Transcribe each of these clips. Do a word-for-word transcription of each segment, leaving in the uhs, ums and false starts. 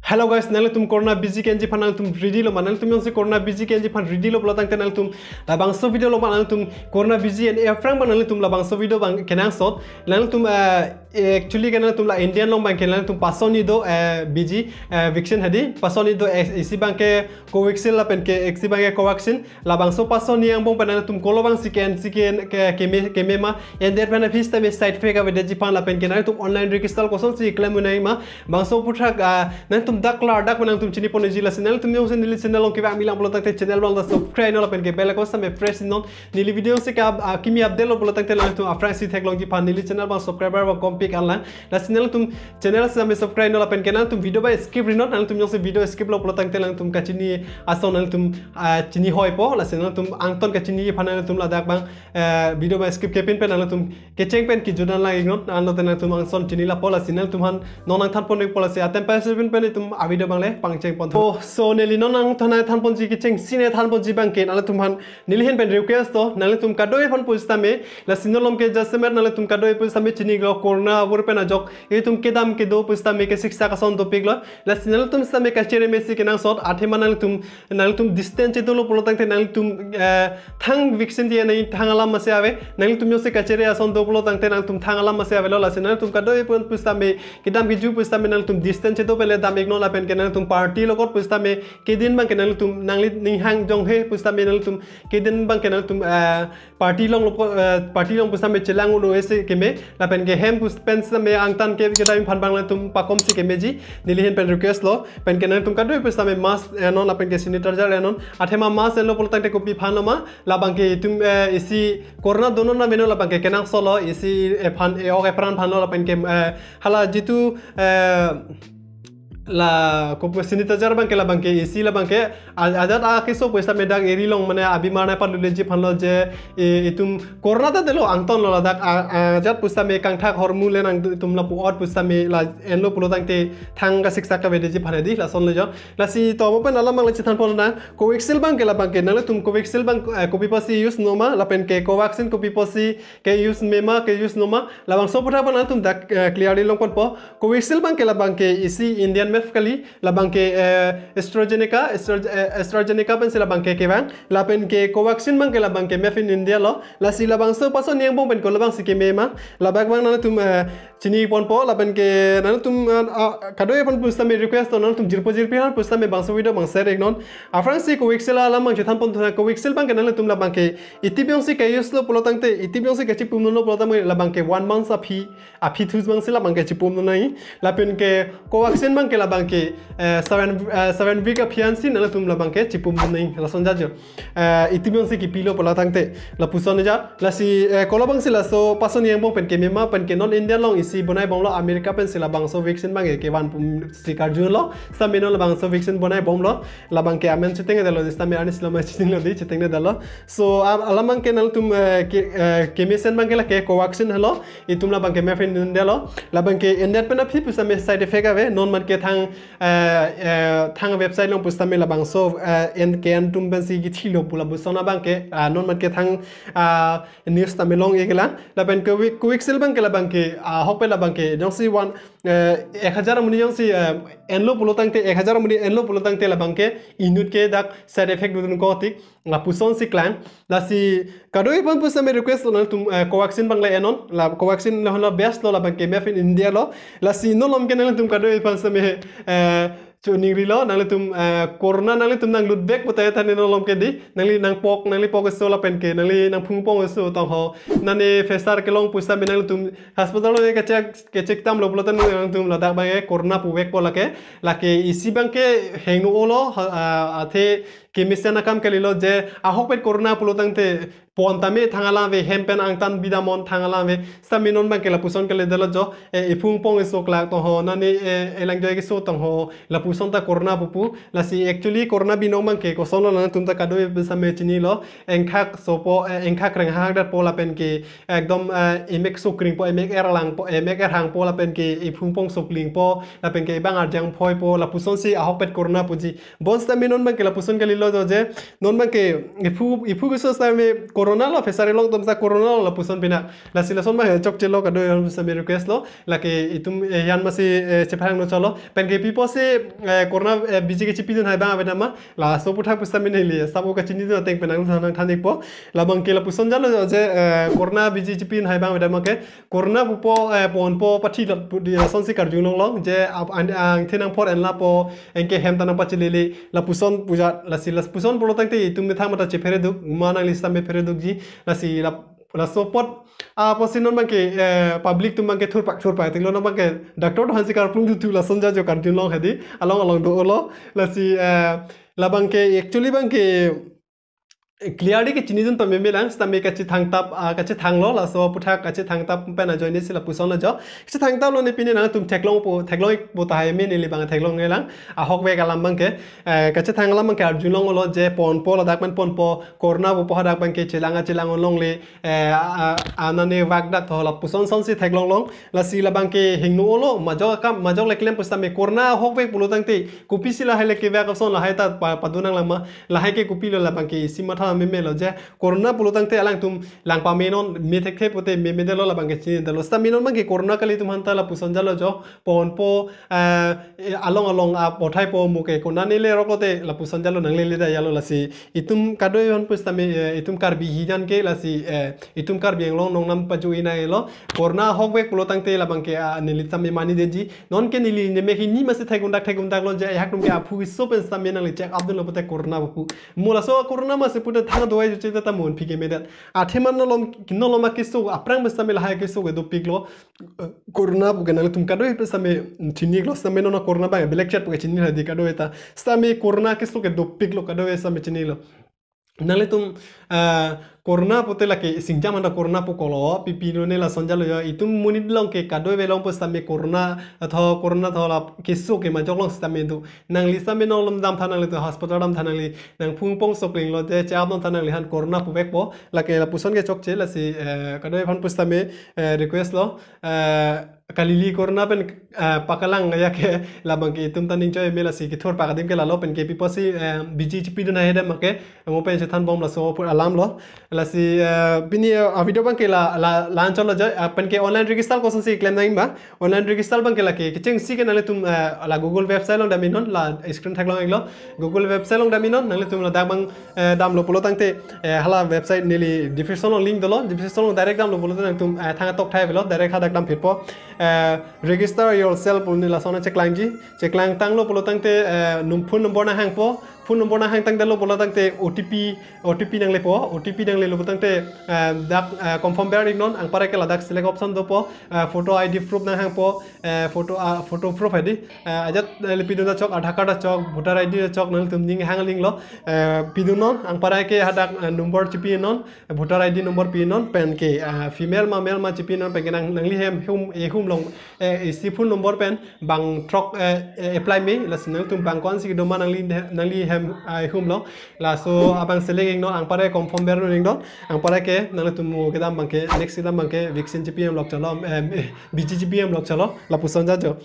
Hello guys, nangtum corona biji kenji aphan nangtum ready lo ma? Nangtum jongsi corona biji kenji aphan ready lo pulo tangte nangtum labangso video lo ma? Nangtum corona biji en aphrang ma nangtum labangso video abang kenangsot. Nangtum, eh, actually ke nangtum la India along abang ke nangtum pasonni do, eh, biji, eh, vaccine hadi. Pasonni do, eh, isi abang ke Covishield lapen ke isi abang ke Covaxin. Labangso pasonni angbong pen nangtum kolo abang si ke-en si ke-en ke, keme, keme ma, endet pen aphi sitame side effect avedetji aphan lapen ke nangtum online register kosonsi klem unai ma, bangso aphuthak, ah, nangtum dak klardak pen nangtum chini ponji. Lasi nangtum jongsi neli channel along kevang milang pulo tangte channel abang ta subscribe non lapen ke bell icon sitame press non. Neli video si ka, ah, kimi update lo pulo tangte nangtum aphrangsi theklongji aphan neli channel abang subscriber abang kompik anlang. Lasi nangtum channel sitame subscribe non lapen ke nangtum video abang skip ri non. Nangtum jongsi video skip lo pulo tangte nangtum kachini ason nangtum, ah, chini hoipo. Lasi nangtum angton kachini aphan nangtum ladak abang, eh, video abang skip kepin pen nangtum kecheng pen kejut an lang iknon. Anlo te nangtum angton chini lapo. Lasi nangtum aphan non nangthan pon ikpo, lasi atem pen pen pen itum avideo abang le pangcheng pon. Oh, so neli non nangthan than ponji kechengsi ne than ponji abang ke nangtum aphan neli ahin pen request to, nangtum kadokave aphan pusitame, lasi non malom ke jasemet nangtum kadokave pusitame chini lo corona avur pen ajok itum kedam kedo pusitame kesiksak ason dopik lo. Lasi nangtum sitame kachere mesi kenangsot, athema nangtum, nangtum distance chedo lo pulo tangte nangtum, eh, thang vaccine diya nai thang alam masi ave. Nangtum jongsi kachere ason do pulo tangte nangtum thang alam masi ave lo. Lasi nangtum kadokave aphan pusitame kedam keju pusitame nangtum distance chedo pen le dam iknon lapen ke nangtum party logot pusitame kedin abang ke nangtum nangli ning hang jong he pusitame nangtum kedin abang ke nangtum, eh, party along lo, eh, party along pusitame chelang ulo isi keme lapen ke hem pus pen sitame angtan ke kedam aphan abang nangtum pakomsi kemeji, neli ahin pen request lo. Pen ke nangtum kadokave pusitame mask enon lapen ke sanitizer enon. Athema mask enlo pulo tangte kopi aphan lo ma, labang ke itum, eh, isi corona donon na meno labang ke kenangsot lo, isi, eh, aphan, eh, ok epran aphan lo lapen ke, eh, hala jitu, eh, la kopi sanitizer abang ke labang ke isi labang ke a-, ajat akeso pusitame dak eri along mane abimar nangpalutleji aphan lo je, eh, itum corona ta delo angton lo ladak a-, ajat pusitame kangthak hormu le nangtum lapu-ot pusitame la enlo pulo tangte thang kasiksak kavedetji aphan hadi lason le jo. Lasi to mo pen alam abang le chethan pon nang. Covishield abang ke labang ke nangtum Covishield abang, eh, kopi pusi use non ma lapen ke Covaxin kopi pusi ke use me ma ke use non ma, labangso aphuthak abang nangtum dak, eh, clearly long ponpo. Covishield abang ke labang ke isi Indian made kali, labang ke, eh, AstraZeneca, Astra-, eh, AstraZeneca pensi labang ke kevang, lapen ke Covaxin abang ke labang ke made in India lo. Lasi labangso pasonni angbong pen kolo abang si keme ma, labang abang nangtum, eh, chini ponpo lapen ke nangtum, ah, ah, kadokave aphan pusitame request to, nangtum jirpo jirpi aphan pusitame bangso video abang share iknon. Aphrangsi Covishield alam abang chethan pon thuna. Covishield abang ke nangtum labang ke itip jongsi ke-use lo pulo tangte, itip jongsi kachipum lo pulo tangte labang ke one month aphi, aphi thus abang si labang ke chipum nai. Lapen ke Covaxin abang ke labang ke, eh, seven, eh, seven week aphi ansi nangtum labang ke chipum nai. Lason jajo. Eh, itip jongsi kipilo pulo tangte lapuson ja. Lasi, eh, kolo abang si laso pasonni angbong pen keme ma, pen ke non India along isi bonai bomlo, America pensi labangso vaccine abang ke kevan pum si karjun lo, sitame non labangso vaccine bonai bomlo, labang ke amen chetengnedetlo, sitame arni si lo ma chetengnedetlo di, chetengnedetlo. So, a-, alam abang ke nangtum, eh, ke, eh, kemesen abang ke lake Covaxin helo, itum labang ke made in India lo, labang ke endet pen aphi pusitame side effect ave, non mat ke thang, eh, eh, thang website along pusitame labangso, eh, en ke-en atum pensi kithilo pu lapuson abang ke, ah, non mat ke thang, ah, news tame long-ik lang. Lapen Covi-, Covishield abang ke labang ke, ah, ahok pen labang ke jongsi one, eh, ek hajar amonit jongsi, eh, enlo pulo tangte, ek hajar amonit enlo pulo tangte labang ke inut ke dak side effect dodun ko tik lapuson si klang. Lasi kadokave aphan pusitame request lo nangtum, eh, Covaxin abang le enon, la Covaxin lo, lo best lo, labang ke made in India lo. Lasi non malom ke nangtum kadokave aphan sitame, eh, choningri lo, nangtum, eh, corona nangtum nanglut vek puta than non malom ke di, nangli nangpok, nangli pok eso lapen ke nangli nangphung pong eso tong ho, nane fresar kelong pusitame nangtum hospital lo ke check, ke check tam lo pulo tangte nangtum ladak abang ke corona pu vekpo lake, lake isi abang ke hingno lo, ha, ah, athe kemesen akam kalilo je ahok pen corona pulo tangte pon tame thang alam ave, hem pen angtan bidamon thang alam ave, sitame non abang ke lapuson kaledetlo jo, eh, iphung pong eso klak tong ho, nane, eh, elang joi keso tong ho, lapuson ta corona pupu. Lasi actually corona binong abang ke koson lo nangtum ta kadokave pusitame chinilo, engkhak sopo, eh, engkhak renghak datpo lapen ke ekdom, eh, emek sokringpo, emek erlangpo, emek erhangpo lapen ke iphung pong soklingpo lapen ke ibang arjang phoipo, lapuson si ahok pen corona puji. Bonsitame non abang ke lapuson kalilo jo je, non abang ke iphu, iphu keso sitame corona Corona lo, Fishery along atum sa Corona lo lapuson pinak. Lasi lason ma he chokche lo, kadokave aphan sitame request lo. Lake itum, eh, yan masi, eh, chepharang no chalo. Pen ke pipo si, eh, Corona, eh, B G kachipidun hai abang avedet ma. Laso aputhak pusitame neli sabo kachinidun ateng pen nangthan nangthan-ikpo. Labang ke lapuson jalo je, eh, Corona B G chipidun hai abang avedet ma ke. Corona pupo, eh, ponpo pathi lat pu di lasonsi karjulong long. Je ap-, an-, angthin angphor enlapo, anke hem ta nangpachelele, lapuson pu ajat, lasi lapuson pulo tangte itum methang mata chephere duk, ma nangli sitame phere dukji, lasi lap-, laso apot, ah, apotsi non abang ke, eh, public atum abang ke thurpak thurpak tinglo, non abang ke doctor atum aphansi karplung thukthu, lason jajo karjulong hedi, along along do-olo, lasi, eh, labang ke actually abang ke clearly kachinidun pameme lang, sitame kachethangtap, ah, kachethanglo, laso aputhak kachethangtap pen ajoine si lapuson lo jo. Kachethangtap lo ne pine nangtum theklongpo, theklong-ikpo tahai me neli abang theklong-e lang. Ahokvek alam abang ke, eh, kachethang alam abang ke arjulong lo je ponpo, ladak pen ponpo, Corona pupo hadak abang ke chelang achelang longle, eh, a, a, anane vak dak tho lapuson sonsi theklong long. Lasi labang ke hingno-olo, majok akam, majok le klem pusitame Corona ahokvek pulo tangte, kopisi lahai le kevek ason lahai ta pa-, padun nanglang ma, lahai ke kopilo, labang ke isi matha meme lo je, Corona pulo tangte alangtum lang pamenon, me thekthe pute memedetlo, labang ke chinidetlo. Sitame non abang ke Corona kali atum aphanta lapuson jalo jo, ponpo, eh, eh, along along apothai po mo ke konane lerok lote lapuson jalo, nanglele da jalo, lasi itum kadokave aphan pusitame, eh, itum Karbi hijan ke lasi, eh, itum Karbi Anglong nongnam paju-i nanglo. Corona ahokvek pulo tangte labang ke, ah, neli sitame manidetji. Non ke neli nemek hini masi thekdundak thekdundak lo je, eh, hak atum ke aphu keso pen sitame nangli check up dunlo pute Corona pupo. Mo laso Corona masi pute thang dawai juche ta mon phike medet. Athema nolom, nolom akeso, aphrang pusitame lahai keso ke dopiklo. Corona pu ke nangtum kadokave pusitame chini-iklo, sitame non Corona abang belek chet pu ke chini hadi kadokave ta. Sitame Corona keso ke dopiklo, kadokave sitame chinilo. Nanglitum, eh, Corona pute lake singjam handa Corona pu kolo, pipi no ne lason jalo jo, itum monit along ke kadokave along pusitame Corona, atho Corona tho la keso ke majok long sitame do. Nangli sitame nolom damtha, nanglitum hospital damtha, nangli nangphung pong sokling lo je, check up damtha, nangliphan Corona puvekpo. Lake lapuson ke chokche, lasi, eh, kadokave aphan pusitame, eh, request lo, eh, kalili Corona pen, eh, pakalang ya ke, labang ke itum ta ning choi me, lasi kethurpak adim ke lalo, pen ke pipo si, eh, B G chipidun hai adet ma ke, mo pen chethanbom, laso apor alam lo. Lasi, eh, pini, eh, video abang ke la, la, la-an chot lo jo, eh, pen ke online register kosonsi klem nangji ma, online register abang ke lake, kechengsi ke nanglitum, eh, la Google website along dam-iknon, la screen theklong-iklo, Google website along dam-iknon, nanglitum ladak abang, eh, damlo pulo tangte, eh, hala website neli description along link dolo, description along direct damlo pulo tangte nangtum, eh, thang atok thai avelo, direct hadak damphitpo. Eh, register yourself pu ne lason cheklangji, cheklangtanglo pulo tangte, eh, num phone number nanghangpo, phone number nanghang tangdetlo pulo tangte O T P, O T P nanglepo, O T P nanglelo pulo tangte, eh, dak, eh, confirm ber-iknon, anparke ladak select option dopo, eh, photo I D proof nanghangpo, eh, photo, ah, photo proof I D, eh, ajat, eh, le pidun ta chok, Aadhaar card ta chok, voter I D ta chok, nangtum ning hang link lo, eh, pidunnon, anparke hadak, eh, number chipinon, voter I D number pinon, pen ke, ah, female ma male ma chipinon, pen ke nang, nangli hem hum, ehum along, eh, isi phone number pen bang throk, eh, eh, apply me, lasi nangtum bang ko-ansi kedo ma nangli, nangli hem, ah, ehum along, laso abang select-iknon, anparke confirm ber-iknon dong, anparke nangtum mo kedam abang ke, next kedam abang ke vaccine chipilok chalo, em, eh, B G chipilok chalo, lapuson jajo.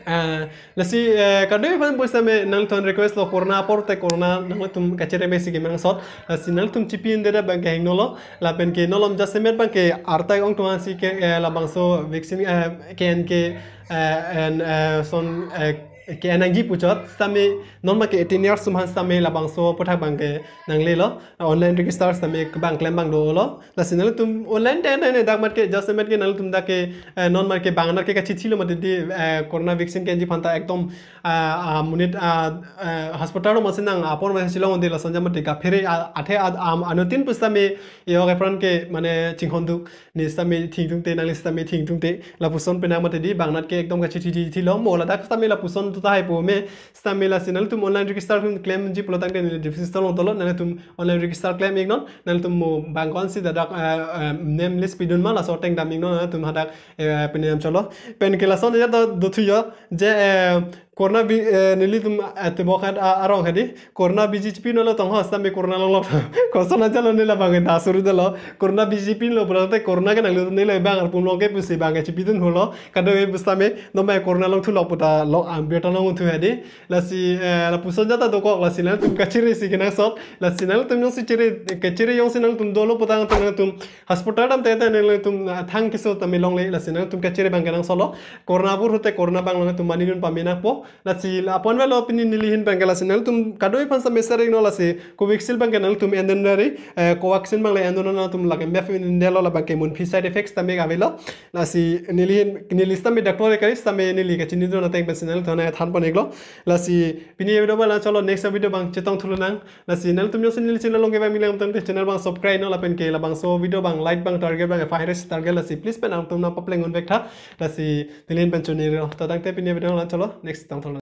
Eh, lasi, eh, kadokave aphan pusitame nangtum request lo, Corona apor te Corona nangtum kachere mesi ke mengsot. Lasi nangtum chipi-un-edet abang ke hingno lo. Lapen ke nolom jasemet abang ke arta ongtong ansi ke, eh, labangso vaccine, eh, ke-en ke, eh, en, eh, son, eh, ke-en nangji puchot. Sitame non abang ke eighteen years atum aphan sitame labangso aputhak abang ke nanglelo. Online register sitame bang klem abang dolo. Lasi nangtum online te ne dak mat ke, jasemet ke nangtum dak ke, eh, non mat ke bang dak ke kachithilo mati di, eh, Corona vaccine ke-enji aphanta ekdom, ah, ah, monit, ah, eh, hospital masi nang apor masi chilong-un-e, lason jam mati kaphere, ah, athe, ah, am, anuttin pusitame, yok apran ke mane chinghon duk, ne sitame thingtungte, nangli sitame thingtungte, lapuson penang mati di, bang dak ke ekdom kachithi thi, thilo, mo ladak sitame lapuson tu tahai po me, sitame lasi nangtum online register tum klemji pulo tangte ne description along dolo, nangtum online register klem-iknon, nangtum mo bang ko-ansi dak, eh, eh, name list pidun ma, laso ateng dam-iknon, nangtum hadak, eh, pinem chalo. Pen ke lason ya do, dothu jo, je, eh, Corona bi, eh, nelitum, eh, tebok hat, ah, arong hadi. Corona B J P nolo tong ho, sitame corona longlok. Koson ajalo neli labang ta suru dalo. Corona B J P lo, berarti corona ke nangli neli bang arpum long ke pusi bang ke chipidun holo. Kadokave pusitame, nomai corona longthulok puta lo, ah, birta longthu hadi. Lasi, eh, lapuson jata dokok, lasi nangtum kachere si kenangsot. Lasi nangtum jongsi chere, kachere jongsi nangtum dolo puta nangtum, nangtum hospital damte te nangtum, ah, thang keso tame longle, lasi nangtum kachere bang kenangsotlo. Corona bur hote corona bang nangtum mani dun pame nangpo. Lasi la apon avelo pini neli ahin bang ke, lasi nangtum kadokave aphan same sharing no, lasi Covishield bang ke nangtum endon dari, eh, Covaxin bang le endon nangtum lake mef in delo, labang ke munphi side effects tame avelo. Lasi neli ahin, neli sitame doctor kari sitame neli kachinidun ateng pensi nangtum aphan than pon-iklo. Lasi pini video bang la cholo, next video bang chetong thulonang. Lasi nangtum jongsi neli channel along kevang milang tangte channel bang subscribe no, lapen ke labangso video bang like bang target bang five hundred target, lasi please pen nangtum nangpapleng unvek tha. Lasi neli ahin pen chonirlo. To tangte pini video la cholo, next tong thulonang.